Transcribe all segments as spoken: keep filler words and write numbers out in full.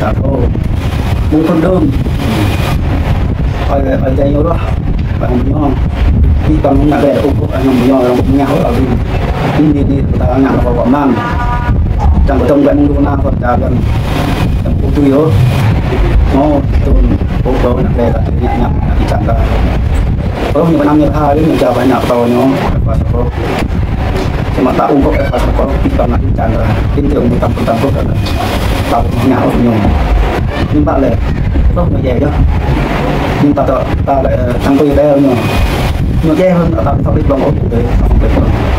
ta thâo. Mơ̆ng thŭn đưm. Ơi, ơi, djai ñu rŏh. Ƀing ñu. Ih, ƀing ngă bĕ, ôh, ôh, ƀing ñu, rŏng ngă, ôh, ƀing. Ih, ih, ih, ta ngă, ôh, ôh, mơ̆n. Čang kơ tơ̆ng bĕ mơ̆ng lu na, kơ ta găn. Čang kơ tui, ôh. Ôh, tui, ôh, ôh, ngă bĕ, ta tui, ngă, ngă, ngă, čang kơ. Ôh, ñu pơnăm ñu tha, ñu čang bĕ ngă, tui ñu, ôh, ôh. Samơ̆ ta ung kŏk ĕp pha sa kŏk, ih ƀing ană čang ră, tin tưởng một trăm phần trăm kŏk ră. Ta ngă ôh ñu. Ñu ƀă lĕ, kŏk ñu djai yơh. Ñu ta tơ, ta lĕ, čang kơ yơh djai ñu. Ñu djai hơn, ta tơ ƀlŏng ôh, ta ƀlŏng.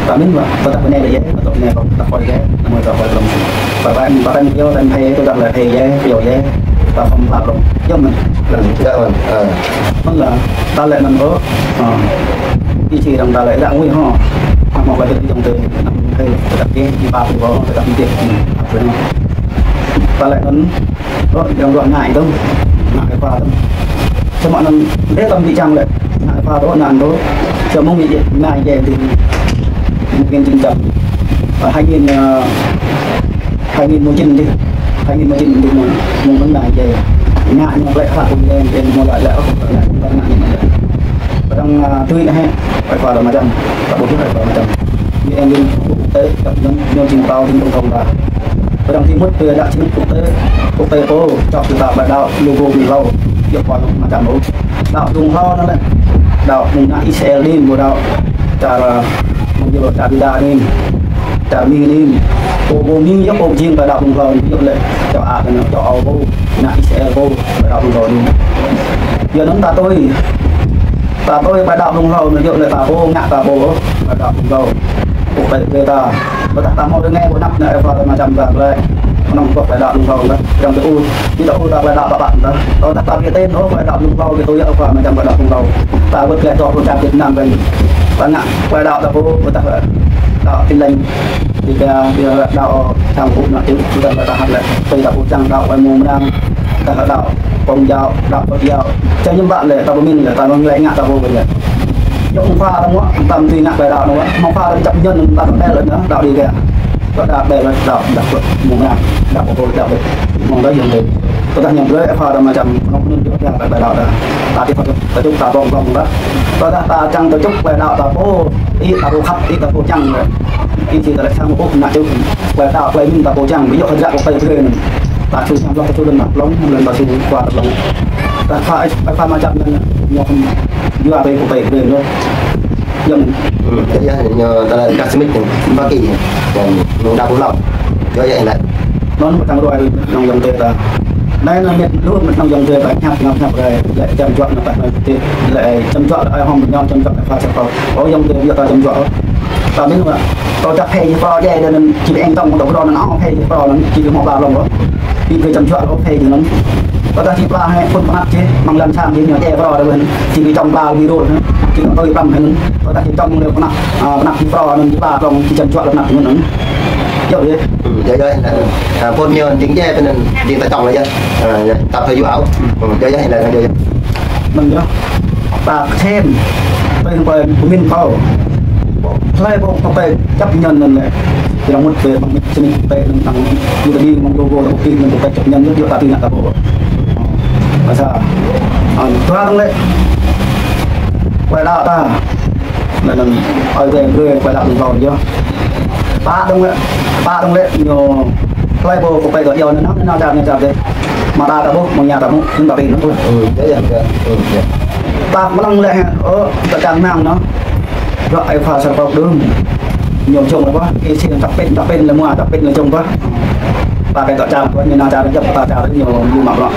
Ta mĭn wă, ta tơ bơnai lĕ djai, ta tơ bơnai ƀlŏng, ta kơi djai, ta mơi ta kơi ƀlŏng. Ƀă ƀă, ƀă ƀă ñu djai, ta phe, ta lĕ phe djai, phe djai, ta khŏm ƀă ƀlŏng. Yơh mơ̆n. Lĕ, yơh mơ̆n. Ơ. Mơ̆n lă, ta lĕ anŭn ôh. Ơ. Ih či răng ta lĕ răng ui hŏ. Hăng mơ̆ ƀai tơ ih jong tơ, năm hai tơ tăp kê, ih ba pơ ƀô̆, tơ tăp kê, ih ba pơ ƀô̆. Ta lĕ anŭn, ôh, yang ruă ngă tơ̆ng, ngă kơ pha tơ̆ng. Samơ̆ anŭn, dêh tơ̆ng ƀing čang lĕ, ngă kơ pha tơ̆ng, anŭn tơ̆ng. Samơ̆ mơ̆ng ih, ngă ih jai tơ̆ng. Mungkin jing čang. Ơ, hai nghìn, ơ, Hai nghìn mười chín dih. Hai nghìn mười chín dih mơ̆n, mơ̆ng anŭn djai. Ngă ñu lĕ hră kơ djai, djai mơ̆ lĕ lĕ ôh, lĕ ôh, ngă ñu lĕ. Pơdăng, a, tui anai, ơi pha ta mơčăm, ta ƀuh ơi pha mơčăm. Ñu em ding quốc tế, cặp ñu, ñu jing pao, jing tổng thống ta. Pơdăng tui mŭt, tui đa jing quốc tế, quốc tế pô, čŏk kơ ta ƀai đaŏ, lu gô ƀing hlâo, yua pha mơčăm ôh. Đaŏ ƀing hlâo anŭn lĕ. Đaŏ ƀing ană Israel anŭn, ƀu đaŏ čar, ơ, mơ̆ng yua čar Yuđa anŭn. Čar Mi anŭn. Pô pô Mi yơh pô jing ƀai đaŏ ƀing hlâo anŭn, yơh lĕ. Čar Á anŭn, čar Âu pô, ană Israel pô, ƀai đaŏ ƀing hlâo anŭn. Yua anŭn ta tui. Ta tui ƀai đaŏ ƀing hlâo anŭn, yơh lĕ ta pô, ngă ta pô, ƀai đaŏ ƀing hlâo. Pô ƀai ƀai ta. Ƀôdah ta hmâo rơngai ƀu anăp ană ơi pha ta mơčăm ta lĕ. Anŭn kŏk ƀai đaŏ ƀing hlâo ta. Yang tơ u, ih ta u ta ƀai đaŏ ta ƀă ta. Tơdah ta ƀu tin ôh ƀai đaŏ ƀing hlâo, ih tui ôh pha mơčăm ƀai đaŏ ƀing hlâo. Ta wơ̆t klĕ tŏ pơčah Việt Nam ƀing. Ta ngă ƀai đaŏ ta pô, ƀôdah đaŏ Tin Lành. Ƀing ta, ƀing ta đaŏ sang pŭ ană čư̆, ƀôdah ta hăt lĕ. Tui ta pô čang đaŏ ƀai mơ̆ng mơnam. Ta đaŏ Công giáo, đaŏ Phật giáo. Čang ñu ƀă lĕ, ta pơmĭn lĕ, ta mơ̆ng lĕ ngă ta pô lĕ. Yua ƀing pha ta mơ̆, ta mơ̆ tui ngă ƀai đaŏ anŭn wă. Mơ̆ng pha ta ƀu čăp ñăn, ta ƀai lĕ anŭn, đaŏ đĭ kơ. Kơ đaŏ ƀai lĕ, đaŏ, đaŏ, mơ̆ng mơnam. Đaŏ pô, đaŏ pô. Mơ̆ng ta yơh lĕ. Tơdah ñu brơi ơi pha ta mơčăm, anŭn anŭn yua ta ƀai đaŏ ta. Ta či pha ta čŭk ta ƀơ̆ng ƀơ̆ng ta. Tơdah ta čang ta čŭk ƀai đaŏ ta pô, ih ta pô khăp, ih ta pô čang lĕ. Ih či ta lĕ sang pŭ ană čư̆. Ƀai đaŏ, ƀai mĭn ta pô čang, ƀu djơ̆ hơdră kơ ƀai brơi anŭn. Ta ču čang ƀlŏng, ta ču lŏn ƀlŏng, lŏn ta ču kua ta ƀlŏng. Ta pha, ih pha mơčăm anŭn, ñu khŏm yua ƀai kơ ƀai brơi anŭn. Yơh. Ư, yơh, yơh, ñu ta lĕ gah sơmĭt anŭn, ƀă kơ, anŭn, anŭn đaŏ ƀu hlâo. Yơh, yơh, lĕ. Anŭn mơ̆ čang ruă anŭn, anŭn yơh tơ ta. Anai anŭn mĕt lu mĕt anŭn yơh tơ ta ñăp, ñăp, ñăp rai. Lĕ čăm juă anŭn ta anŭn tơ. Lĕ čăm juă lĕ ai hŏm ñu čăm juă lĕ pha čăm pha. Ơ yơh tơ yơh ta čăm juă. Ta mĭn wă. Tơ čăp phê yơh pơrô djai anŭn či ƀu eng tŏng tơ pơrô anŭn ôh phê yơh pơrô anŭn či ƀu hmâo pla lŏng ôh. Či ƀu čăm juă ôh phê yơh anŭn. Tơdah či pla hĕ phŭn pơnăp či mơ̆ng lăm sang či ñu djai pơrô anŭn. Či ƀu čŏng pla ƀu rô anŭn. Či ƀu tui păm hĕ anŭn. Tơdah či čŏng lĕ pơnăp, a, pơnăp či pơrô anŭn či pla lŏng či čăm juă lĕ pơnăp anŭn anŭn. Yơh yơh. Ư, yơh yơh. A, phŭn ñu ding djai pơ anŭn ding ta čŏng lĕ yơh. A, yơh. Ta pha yua ôh. Ư, yơh yơh, yơh yơh. Anŭn yơh. Ta kơsem. Tui hăng pơmĭn kâo. Hlơi pô kơ pơčăp ñăn anŭn lĕ. Či lăng mŭt pơ ƀăng mĭt sĭt pơ anŭn tăng yu ta đi mơ̆ng dô gô ta pơkĭ anŭn pơčăp ñăn yơh ta tui ngă ta pô. Mơsa. Anŭn dua tơ̆ng lĕ. Ƀai đaŏ ta. Anŭn, ơi ƀai brơi ƀai đaŏ ƀing hlâo yơh. Pă tơ̆ng lĕ, pă tơ̆ng lĕ, ñu, hlơi pô kơ pơčăp yua anŭn, anŭn čar, anŭn čar dêh. Mă ta ta ƀuh, mơ̆ng ñu ta ƀuh, anŭn ta ƀuh anŭn. Ư, yơh, yơh, yơh. Ư, yơh. Ta mơnăng lĕ, ơ, ta čang năng anŭn. Ră ai pha sa pơk đưm. Ñu jŏng lĕ ƀuh, ih sĭ tăp pĕn, tăp pĕn lĕ mua, tăp pĕn lĕ jŏng ƀuh. Pă kơ tŏ čar, ñu nao čar, jŏp tŏ čar, ñu, ñu mă bruă.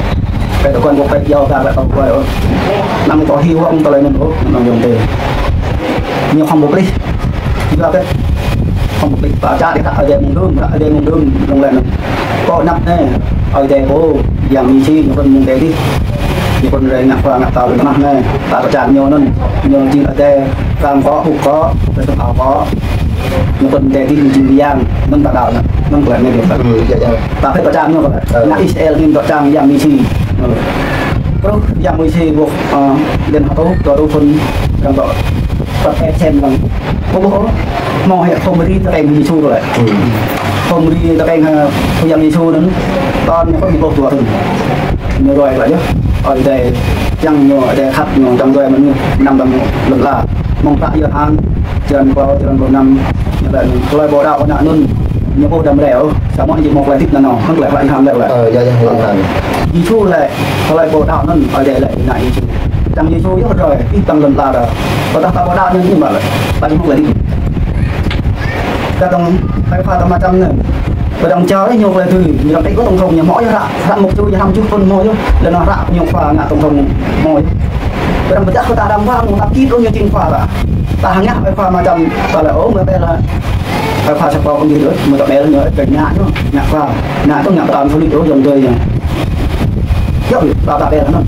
Kơ tŏ kơ kơ pĕ yua kơ kơ tŏ kơ, năm tŏ hyu hŏng tơlơi anŭn ôh, anŭn jŏng tê. Ñu khŏm ƀu plih. Yua kơ khŏm ƀu plih, pă čar đe tă Ơi Adai mơ̆ng đưm, tă Ơi Adai mơ̆ng đưm, lŏng lĕ anŭn. Kơ anăp anai, Ơi Adai pô, Yang Mêsi, ñu pơ̆n mơ̆ng đe dih. Ñu pơ̆n rai ngă khua ngă pơtao ƀơi tơnah anai. Pă kơ čar ñu anŭn, ñu jing Ơi Adai, kang kơ, ƀuh kơ, kơ sơ̆p ao kơ. Ñu pơ̆n đe dih, ñu jing yang, anŭn pơtao anŭn, anŭn pơlĕ anai dih. Ư, ya, ya. Pă kơ čar ñu pơlĕ. Ư. Ngă Israel anŭn dŏ čang Yang Mêsi. Ư. Truh Yang Mêsi ƀuh, ơ, đen hơtŭ, dua rơtuh thŭn, arăng dŏ pơtĕk sem lăng. Ƀuh ƀuh, hmâo hĕ khŏm ri tơkeng Yêsu lĕ. Ư. Khŏm ri tơkeng, ơ, Yang Yêsu anŭn, tơl ñu khŏm ri ƀuh dua thŭn. Ñu ruai lĕ yơh. Ơi Adai, čang ñu, Ơi Adai khăp ñu, čang ruai mơ̆n ñu, năm tơm lŏn ala. Mơ̆ng hră Yôhan, črăn klâo, črăn pluh năm, ñu lĕ, tơlơi pô đaŏ ană anŭn, ñu ƀu đăm rai ôh, samơ̆ ñu hmâo tơlơi hơdip nanao, hăng tơlơi hlăk hăng lĕ lĕ. Ơ, ya, ya, ya. Yêsu lĕ, tơlơi pô đaŏ anŭn, Ơi Adai lĕ, ană Yêsu. Čang Yêsu yơh rơi, ih tăng lŏn ala rơi. Pơdah ta pô đaŏ anŭn ñu mă lĕ, ta ñu hmâo tơlơi hơdip. Kơ tơ̆ng, ơi khua tơma čăm anŭn. Pơdơ̆ng čar ñu tơlơi tui, ñu dơ̆ng đĕ kơ tổng thống ñu hmâo yơh hră, hră mục sư ñu hăm čuh pun hmâo yơh, lĕ anŭn hră ñu khua ngă tổng thống hmâo yơh. Pơdơ̆ng pơčah kơ ta đam wang, ta kit ôh ñu jing khua ta. Ta hăng ngă ơi khua tơma čăm, ta lĕ ôh, mơ̆ ƀĕ lĕ. Ơi khua sa pô kơ ñu đôč, mơ̆ ta ƀĕ lĕ ñu, ƀĕ ngă ñu, ngă khua. Ngă tŏng ngă pơtao sôlit ôh, yŏng dơi ñu. Yơh, ta ta ƀĕ lĕ anŭn.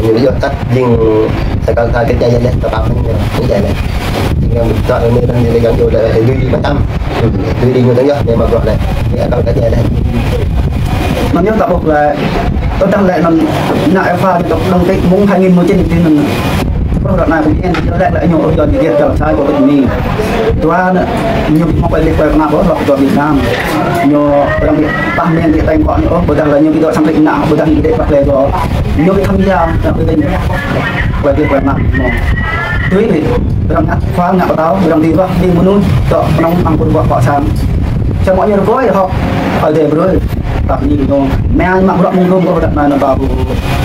Ñu yơh tăt jing, sa kal ta kơ jai lĕ, ta pap ñu, jai lĕ. Jing yang ta ñu, ñu yang ñu lĕ, lui đi mă čăm. Ư, lui đi ñu tơ̆ng yơh, ñu mă bruă lĕ. Ñu kal kơ jai lĕ. Anŭn yơh ta ƀuh lĕ, tơdah lĕ anŭn, ană Êwa ñu tŏk đơ̆ng tĕk mơ̆ng hai nghìn mười chín tih anŭn. Bruă ră anai kơ ƀing ih lĕ lĕ ñu ôh yua ñu giĕt kơ sai kơ ƀing ñu. Dua anŭn, ñu hmâo pơlih pơnap ôh, lŏk dŏ Việt Nam. Ñu arăng ƀu pah mơ̆ng ƀu tơ̆ng kơ ñu ôh, ƀôdah lĕ ñu ƀu dŏ sang Việt Nam, ƀôdah ñu ƀu dŏ pah lĕ dŏ. Ñu ƀu tham gia, ñu ƀu tơ̆ng pơlih pơnap. Tui anŭn, arăng ngă khua ngă pơtao, arăng dưi ruah ƀing mơnuih, dŏ pơnong amăng ƀôn ƀuă pơkŏ sang. Samơ̆ ñu rơgơi hŏk, Ơi Adai brơi. Tap ñu ñu, mơ̆ng mă bruă mơ̆ng rŭm kơ ră anai anŭn ta ƀu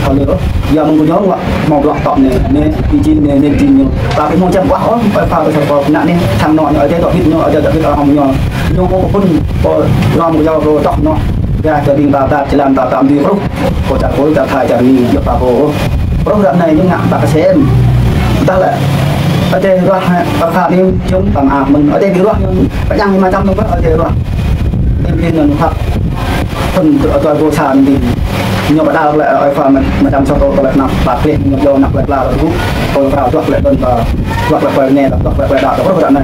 thâo lĕ ôh. Yua mơ̆ng kơ ñu wă, hmâo bruă tŏ anai, anai, ih jing anai, anai jing ñu. Tap ñu hmâo čăm wă ôh, ơi khua kơ sa pô ană anai, sang anŏ ñu Ơi Adai dŏ hơbĭt ñu, Ơi Adai dŏ hơbĭt arăng hmâo ñu. Ñu kơ pơphun, kơ rŏm kơ yua kơ tŏ anŏ. Gah kơ ƀing ta tap, jơlan ta tap, dưi kruh. Kơ čar Kur, čar Thai, čar Mi, djŏp ta pô. Pruh ră anai ñu ngă ta kơsem. Tơdah lĕ Ơi Adai ruah, ơi khua anai jing pơang ăp mơ̆n. Ơi Adai ƀu ruah ñu pơñăng ñu mă čăm tŏng pơ Ơi Adai ruah. Ñu ƀing ñu khăp. Thŭn tơ-, tơlơi pô sa anŭn dih. Ñu pơđar lĕ ơi khua mă, mă čăm sa tŏ tơlơi pơnap, pơplih ñu djơ̆ anăp lĕ pla rơgŭ. Pô pơrao duah lĕ đon pơ, duah lĕ pơ anai, duah lĕ pơ đaŏ, pruh ră anai.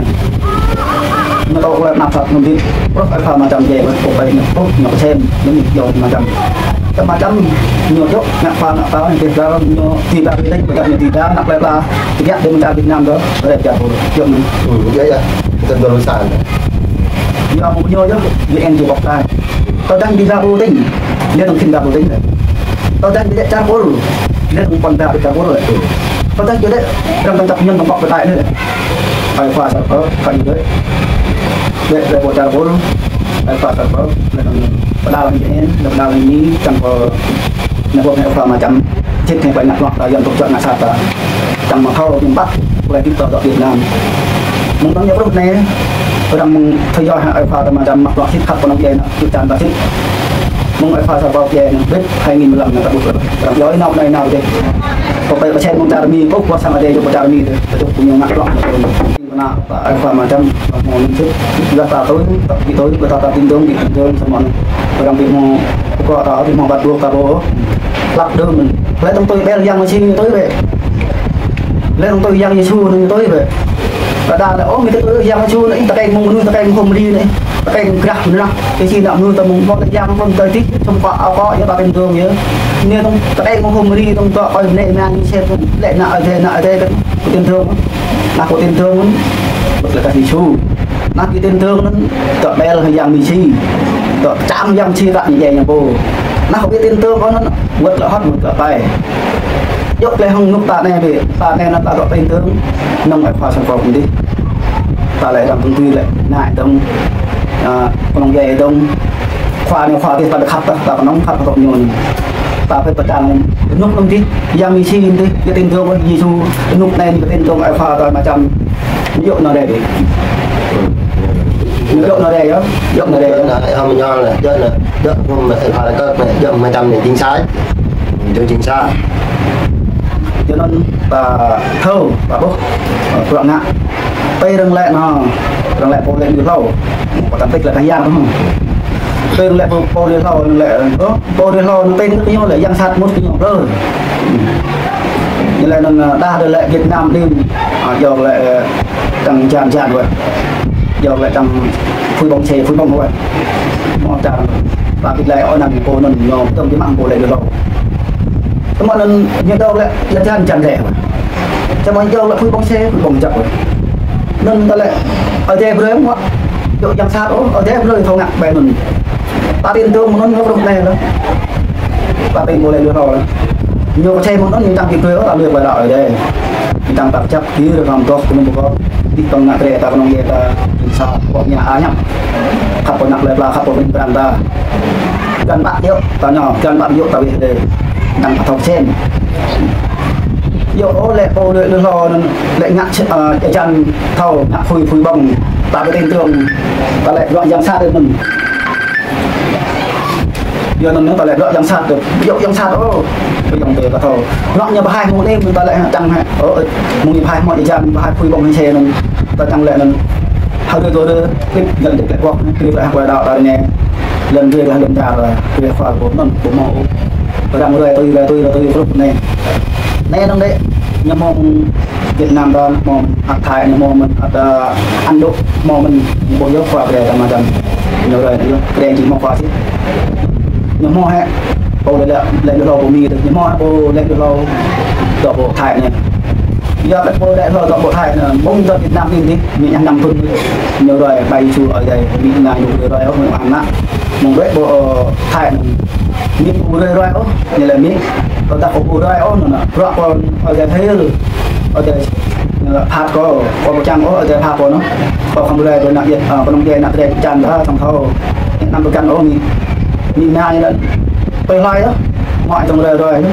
Ñu tŏ tơlơi pơnap sat anŭn dih. Pruh ơi khua mă čăm djai, pruh ơi ñu, pruh ñu kơsem, ñu djơ̆ mă čăm. Tơma čăm ñu djơ̆, ngă khua ngă pơtao, ñu djơ̆, ñu djơ̆, ñu djơ̆, ñu djơ̆, ñu djơ̆, anăp lĕ pla, tơbiă dơ̆ng mơ̆ng čar Việt Nam dŏ, rĕp čar Kur, djơ̆ mơ̆n. Ư, ya, ya. Tơdang dŏ lu sa. Yua mơ̆ng ñu yơh, U N či pŏk tai. Tơdang dih ta ƀu tĭng, lĕ tơ̆ng khĭn ta ƀu tĭng lĕ. Tơdang dih čar Kur, lĕ tơ̆ng pơ̆n ta čar Kur lĕ. Tơdang dih arăng tơ̆ng čăp ñŭn tơ̆ng pŏk pơtai lĕ. Ơi khua sa pô, kơ ñu đuaĭ. Lĕ, lĕ pô čar Kur, ơi khua sa pô, lĕ tơ̆ng pơđar lăng jĕ, lĕ pơđar lăng ñu, čang pô, ñu pô ơi khua mă čăm, jĕt ñu pô ngă tơlơi, ta yua tŭk čŏk ngă sat ta. Čang mă thâo, ñu ƀăt, tơlơi hơdip ta dŏ Việt Nam. Mơ̆ng tơ̆ng ñu pruh anai, arăng mơ̆ng thâo yua hă ơi khua ta mă čăm mă bruă sĭt khăp pơnong djai ană, čut čan ta sĭt. Mơ̆ng ơi khua sa pô djai ană, ƀĕ hai nghìn mười lăm ană ta ƀuh. Arăng yua anai anai anai dih. Pô pơčeh mơ̆ng čar Mi, ƀuh, ƀuh sang Ơi Adai djơ̆ pơ čar Mi dih, ta djơ̆ punya ngă bruă. Ană, ơi khua mă čăm, mă mơ̆ng sĭt. Yua ta tui, ta ƀu tui, yua ta ta tin tưởng, ƀu tin tưởng samơ̆ anŭn. Arăng ƀu hmâo, kơ ta ƀu hmâo ƀăt ƀuh ta ƀuh. Hlăk đơ̆ng mơ̆n. Lĕ tơ̆ng tui ƀĕ Yang Mêsi ñu tui ƀĕ. Lĕ tơ̆ng tui Yang Yêsu ñu tui ƀĕ. Kơ ta lĕ, ơ, mơ̆ tui Yang Yêsu anai, tơkeng mơ̆ng mơnuih, tơkeng mơ̆ng khŏm ri anai. Tơkeng krah mơnuih. Kơ si ană mơnuih ta mơ̆ng pô ta Yang pô ta dih, sum kơ ao kơ, yua ta tin tưởng yơh. Anai tơ̆ng tơkeng mơ̆ng khŏm ri, tơ̆ng tŏ, ơi, anai, anai, ñu sĕ, lĕ ană Ơi Adai, ană Ơi Adai kơ. Pơtin dơ̆ng, ană pơtin dơ̆ng, wơ̆t lĕ kơ Yêsu. Ană pơtin dơ̆ng anŭn, dŏ ƀel hăng Yang Mêsi, dŏ čang Yang Mêsi ta ñu djai ñu pô. Ană pơtin dơ̆ng anŭn, wơ̆t lĕ hŏt, wơ̆t lĕ pai. Djŏp lĕ hăng anŭn ta anai ƀĕ, ta anai anŭn ta dŏ pơtin dơ̆ng, nŏng ơi khua sa pô kơ dih. Ta lĕ arăng tơ̆ng tui lĕ, anai dơ̆ng, a, kơnơ̆ng djai dơ̆ng, khua anai khua dih ta khăp ta, ta kơnơ̆ng khăp ta tŏk ñu. Ta pơ̆t pơčang, anŭn dih, Yang Mêsi anŭn dih, pơtin dơ̆ng Yêsu, anŭn anai pơtin dơ̆ng ơi khua ta mă čăm, yua anŭn dih. Djơ̆ nao rai yơh, djơ̆ nao rai yơh. Djơ̆ nao, hăm ñu lĕ, djơ̆ nao, djơ̆ hôm, ơ, pha lĕ kơ, djơ̆ mă čăm anai jing sa. Djơ̆ jing sa. Yua anŭn ta thâo, ta ƀuh, ơ, bruă ngă. Tui rơ̆ng lĕ nao, rơ̆ng lĕ pô lĕ lui hlâo. Pơtăn tĭk lĕ ta yang tơmơ̆ng. Tui rơ̆ng lĕ pô, pô lui hlâo, rơ̆ng lĕ, ơ, pô lui hlâo anŭn tên kơ ñu lĕ yang sat mŭt kơ ñu blơi. Ñu lĕ anŭn, ơ, đa đơ lĕ Việt Nam đim, ơ, yua lĕ, ơ, tăng jan jan wơ̆t. Yua lĕ tăng phui ƀơ̆ng čê, phui ƀơ̆ng wơ̆t. Mơ̆ tăng ta ƀĭt lĕ ôh anăn pô anŭn ñu tơm či mă pô lĕ lui hlâo. Tơmơ̆ anŭn ñu yua lĕ, lĕ jan jan lĕ. Tơmơ̆ yua lĕ phui ƀơ̆ng čê, phui ƀơ̆ng jăk wơ̆t. Anŭn ta lĕ, Ơi Adai brơi mơ̆. Yua yang sat ôh, Ơi Adai brơi thâo ngă ƀai anŭn. Ta tin tưởng mơ̆ anŭn ñu kơnơ̆ng anai lĕ. Ta tin pô lĕ lui hlâo lĕ. Ñu kơ čê mơ̆ anŭn ñu čang kĭ brơi ôh, ta lui ƀai đaŏ Ơi Adai. Ñu čang ta kơjăp kir răm tŏk kơnơ̆ng pơkŏp. Ƀĭt tơ̆ng ngă krê ta kơnơ̆ng yê ta, sa, pŏk ñă a ñăm. Khăp pô năk lĕ pla, khăp pô ƀing brăng ta. Găn ƀă yơh, ta ñu, găn ƀă yơh ta wih đê. Čang ta thâo čen. Yua ôh lĕ pô lĕ lui hlâo anŭn lĕ ngă č-, ơ, jan thâo, ngă phui, phui ƀơ̆ng. Ta ƀu tin tưởng, ta lĕ bruă yang sat đơi anŭn. Yua anŭn ta lĕ bruă yang sat đơi. Yua yang sat ôh. Yua yang tê kơ thâo. Bruă ñu pơhaih mơ̆ng anai mơ̆n ta lĕ čang hĕ. Ơ, mơ̆ng ñu pơhaih mơ̆ jan pơhaih phui ƀơ̆ng hĭ čê anŭn. Ta čang lĕ anŭn. Hơdơi tơdơi, klip găn tê klip ƀŏk, klip lĕ hăk lĕ đaŏ ta anai. Lăn rê lăn lăn čar, rê khua ƀu anŭn, ƀu mơ̆. Răng rê tui, rê tui, rê tui, krup anai. Anai anŭn đĕ, ñu mơ̆ng Việt Nam ta, mơ̆ng ăt Thái, ñu mơ̆ng ăt, ơ, Ấn Độ, mơ̆ng ñu ƀu yua khua brơi ta mă čăm. Ñu rơi ñu, brơi či mơ̆ khua sĭt. Ñu mơ̆ hĕ, pô lĕ, lĕ, lĕ lui hlâo pô Mi, ñu mơ̆ hĕ pô lĕ lui hlâo dŏ pô Thái anai. Yua kơ pô lĕ lui hlâo dŏ pô Thái anai, mơ̆ng dŏ Việt Nam anai, Mi ñăm năm thŭn. Ñu rơi ƀai Yêsu Ơi Adai, Mi anai ñu rơi rơi ôh, mơ̆ng ană. Mơ̆ng rơi pô, ơ, Thái anai. Mi ƀu rơi rơi ôh, ñu lĕ Mi. Tơdah ƀu rơi ôh, anŭn, bruă pô Ơi Adai hil. Ơi Adai, ñu lĕ phat kâo, kâo ƀu čang ôh, Ơi Adai phat kâo anŭn. Kâo khŏm rơi, kâo năk yơh, ơ, kơnơ̆ng yơh năk rơi čan ta, čang thâo. Ñu năm pơkăn ôh Mi. Mi anai ñu lĕ tui hlơi yơh. Mơ̆ čang rơi rơi.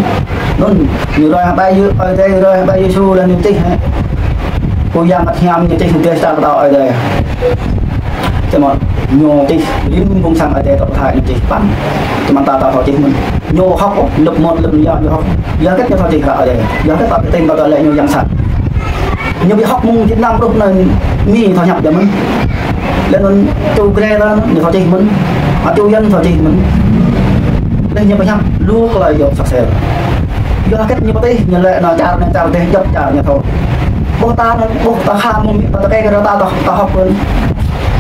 Anŭn, ñu rơi hăng ƀai Yê-, Ơi Adai rơi hăng ƀai Yêsu lĕ ñu čih hĕ. Pô Yang Bơngăt Hiam ñu čih ñu čih čar pơtao Ơi Adai. Tơmơ̆ ñu čih rĭm ƀuôn sang Ơi Adai tŏ Thái ñu čih păn. Tơmơ̆ ta ta thâo čih mơ̆n. Ñu hŏk ôh, lŭp mơ̆t lŭp yă ñu hŏk. Yua hơget ñu thâo čih hră Ơi Adai. Yua hơget ta ƀu tin ta lĕ ñu yang sat. Ñu ƀu hŏk mơ̆ng Việt Nam truh anai Mi thâo hiăp yơh mơ̆n. Lĕ anŭn čô Grê lĕ ñu thâo čih mơ̆n. A čô Yuan thâo čih mơ̆n. Lĕ ñu pơhiăp lu tơlơi yua sat sel. Yua hơget ñu pơtih, ñu lĕ anŭn čar anai čar dêh, djŏp čar ñu thâo. Ƀuh ta anŭn, ƀuh ta khă mơ̆ng Mi, ta tơkeng kơ ta, ta, ta hŏk pơ̆n.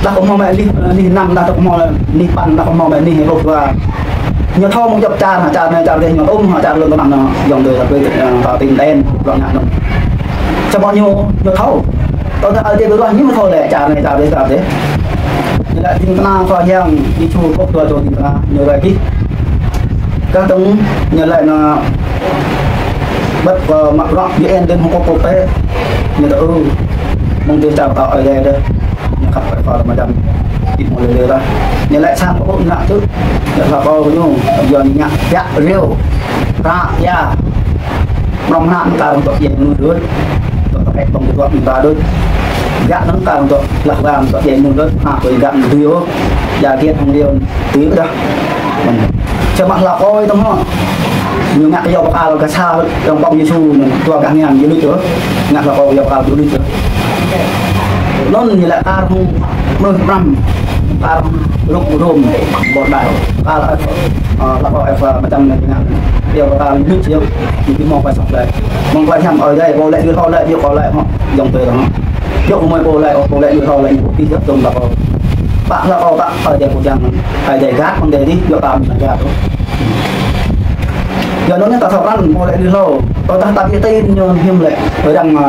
Đah kơ hmâo mă anih, anih năm, đah kơ hmâo anih păn, đah kơ hmâo mă anih pluh dua. Ñu thâo mơ̆ng djŏp čar, čar anai čar dêh ñu tŭm, čar lŏn tơnah anŭn, yŏng dơi ta ƀuh, ơ, ta tin đen, bruă ngă anŭn. Samơ̆ ñu, ñu thâo. Tơdah Ơi Adai ƀu ruah ñu mơ̆ thâo lĕ čar anai čar dêh, čar dêh. Ñu lĕ ding kơna Khua Yang Yêsu kŏp dua čô ding kơna ñu rơi hĭ. Kah tơ̆ng ñu lĕ anŭn ƀơi kơ mă bruă U N đơ̆ng hơkŏp kŏp pĕ. Ñu tơ ư. Mơ̆ng dêh čar pơtao Ơi Adai dêh. Ñu khăp pĕ kơ mă čăm. Ƀu mơ̆ lĕ lĕ dah. Ñu lĕ sang kơ ƀuh ngă tŭ. Ñu khăp pơkă ñu. Yua ñu ngă piă riu. Ră ia. Mrŏm hră mơ̆ng kar hăng dŏ djai mơnuih đôč. Dŏ tơkĕt ƀơ̆ng dŏ mơ̆ng ta đôč. Gak nơ̆ng kar hăng dŏ lah wang dŏ djai mơnuih đôč. Hră tui gak mơnuih đôč. Ia kiet hăng lion tui ƀơdah. Čơmah lah kôi tơ̆ng hŏ. Ñu ngă kơ yua pơkal kơ sa, yua pơ̆ng Yêsu ñu, dua gah ngiăng jơluč yơh. Ngă lah kôi yua pơkal jơluč yơh. Anŭn ñu lĕ kar hăng mơnuih mrăm. Kar hăng rŭk rôm, ƀô̆ đai. Kar, ơ, lah kôi, ơ, mă čăm anai ngă. Yua pơkal jơluč yơh. Ñu ƀu hmâo pơsŏk lĕ. Mơ̆ng pơhiăp Ơi Adai, pô lĕ lui hlâo lĕ, yua kơ lĕ hŏ. Yŏng tui hŏ. Yua kơ mơi pô lĕ, pô lĕ lui hlâo lĕ, ñu ƀu pĭ yơh, tơ̆ng lah kôi. Pă lah kôi pă, Ơi Adai pô čang. Ơi Adai gak mơ̆ng dêh dih, yua ta mơ̆n gak tŭ. Yua anŭn ta thâo krăn, pô lĕ lui hlâo. Tơdah ta ƀu tin ñu hiư̆m lĕ. Ơi Adai mă,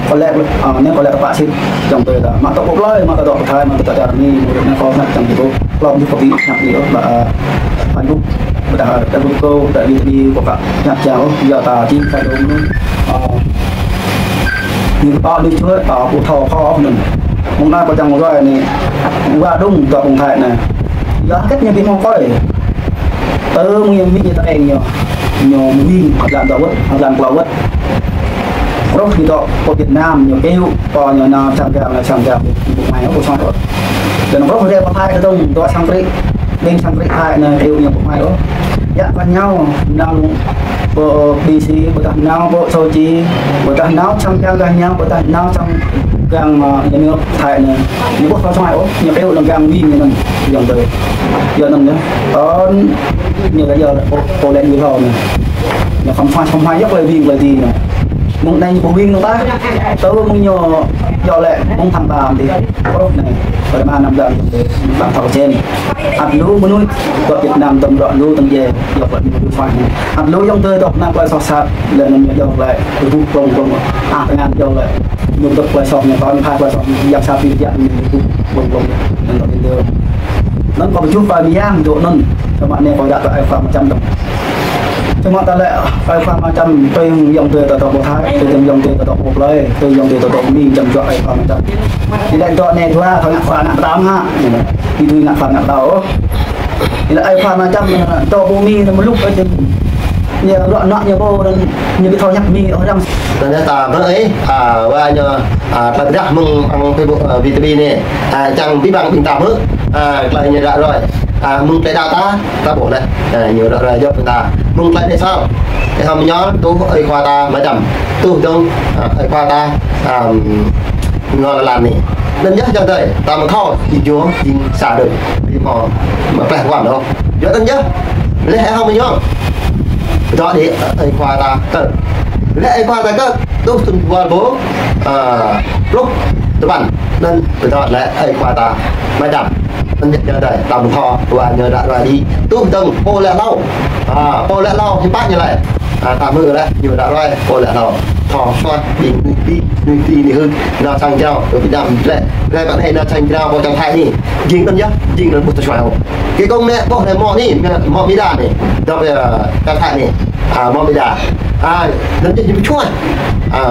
kơ lĕ, ơ, anai kơ lĕ tơpă sĭt. Yŏng tui ta. Mă tŏ pô plơi, mă tŏ pô Thái, mă tŏ čar Mi, mă tŏ anai kơ ngă čang tui pô. Lŏm ñu kơ ƀĭ ngă tui ôh, ƀă, ơ, Facebook, ƀôdah, ơ, Facebook kơ, ƀôdah YouTube kơ kă ngă čang ôh, yua ta či kơ dŏ anŭn. Ơ, ñu kơ ta lui čuă, ta ƀu thâo kơ ôh anŭn. Mơ̆ng anai pơčang rơi anai, wa đung dŏ ƀơ̆ng Thái anai. Yua hơget ñu ƀu hmâo kôi. Tơ mơ̆ng ñu Mi ñu tơkeng ñu, ñu mơ̆ng lăn dŏ wơ̆t, lăn klâo wơ̆t. Truh ñu dŏ pơ Việt Nam, ñu kêu, pơ ñu nao sang gam, nao sang gam, ñu ƀu mai ôh, ƀu sŏng ôh. Lĕ nao pơrơđah pơ Thái kơ dong, dŏ sang Krĭ, ƀing sang Krĭ Thái anai, kơ yua ñu pơmai ôh. Yă kơ ñu, nao pơ B B C, ƀôdah nao pơ Sochi, ƀôdah nao sang kiăng kơ ñu, ƀôdah nao sang kiăng, ơ, ñu Thái anai. Ñu ƀu thâo sang ai ôh, ñu kơ yua lăng kiăng wĭ ñu anŭn, yŏng tơi. Yua anŭn yơh. Ơ, ñu kơ yua lĕ pô, pô lĕ ñu thâo anai. Ñu khŏm phai, khŏm phai yơh lĕ wĭ lĕ dih anai. Mơ̆ng anai ñu ƀu wĭ anŭn ta. Tơ mơ̆ng ñu yua lĕ mơ̆ng tháng tám dih. Pơrơđah anai. Pơrơđah năm đam, đam thâo čen. Ăt lu mơnuih dŏ Việt Nam dŏ, dŏ lu tơng je, dŏ pơ lu soh. Ăt lu yŏng tơi dŏ nao plơi soh sat, lĕ anŭn ñu dŏ plơi, rơbuh plông plông. Ah, tơngan dŏ lĕ, ñu dŏ plơi soh, ñu tơl phai plơi soh, yang sat pi yang ñu rơbuh plông plông. Anŭn dŏ ƀing dơ̆. Anŭn kâo pơjŭ pơ mơyang dŏ anŭn, samơ̆ anai kâo dŏ tơ ai khua mơčăm dŏ. Samơ̆ ta lĕ ai khua mơčăm, tui yŏng tơi ta dŏ pơ Thái, tui yŏng tơi ta dŏ pơ plơi, tui yŏng tơi ta dŏ Mi, čăm dŏ ai khua mơčăm. Či lĕ dŏ anai dua, thâo ngă khua ngă pơtao hă. Či tui ngă khua ngă pơtao. Či lĕ ai khua mơčăm, dŏ pơ Mi, anŭn mơluk ai čăm. Ñu ruă anŏ ñu pô, anŭn ñu ƀu thâo hiăp Mi, ôh răm. Anŭn yơh ta ƀuh ih, a, wa ñu, a, ta pơrơđah mơ̆ng, mơ̆ng Facebook, a, VTV anai. A, čang ƀing ƀing ta hmư̆, a, tơlơi ñu ră ruai. A, mơ̆ng tơlơi đaŏ ta, ta ƀuh lĕ. A, ñu ră ruai djŏp ƀing ta. Mơ̆ng tơlơi anai sal. Ih hmâo mơñum, tuh ơi khua ta mơčăm. Tuh dong, a, ơi khua ta, a, ngă lŏn anai. Anŭn yơh čang tơi, ta mơ̆ thâo, ih jua, jing sa đơi. Ih hmâo, mă pleh wan ôh. Yua anŭn yơh. Lĕ ih hmâo mơñum. Dŏ đĭ, ơi khua ta kơ̆. Lĕ ơi khua ta kơ̆, tuh thŭn dua rơbâo, a, pluh tơpăn. Anŭn pơdŏ lĕ ơi khua ta mơčăm. Anŭn yơh čang tơi, ta mơ̆ thâo, wa ñu ră ruai đĭ. Tuh dong pô lĕ hlâo. A, pô lĕ hlâo, hiư̆m pă ñu lĕ. A, ta hmư̆ lĕ, ñu ră ruai, pô lĕ hlâo. Thâo suaih, ƀing, ƀing, ƀing, ƀing, ƀing, nao sang jrao, ƀing dam lĕ. Lĕ pơ anai nao sang jrao, pô čang Thái anai. Jing anŭn yơh, jing anŭn ƀu thâo suaih ôh. Kơ kông anai, ƀuh anai mơ̆ anai, mơ̆ Mi đa anai. Dŏ, a, čang Thái anai. A, mơ̆ Mi đa. A, anŭn yơh ñu ƀu suaih. A,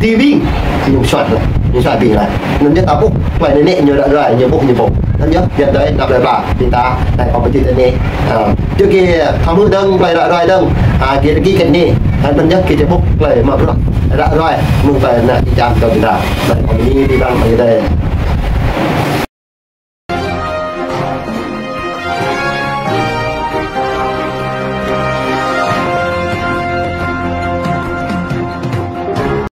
ti ƀing, ñu ƀu suaih lĕ. Ñu suaih ƀing lĕ. Anŭn yơh ta ƀuh, tơlơi anai ñu ră ruai, ñu ƀuh ñu ƀuh. Anŭn yơh, yua anŭn tơlơi anai pla, ƀing ta, anai kâo pơjing tơ anai. A, čơkơ thâo hmư̆ dong, tơlơi ră ruai dong. A, kơ tơkĭ kơ anai. Anŭn yơh kơ či ƀuh tơlơi mă bruă. Ră ruai, mơ̆ng tơlơi anai či čang kơ ƀing ta. Anai kâo pơjing ƀing ƀing ta.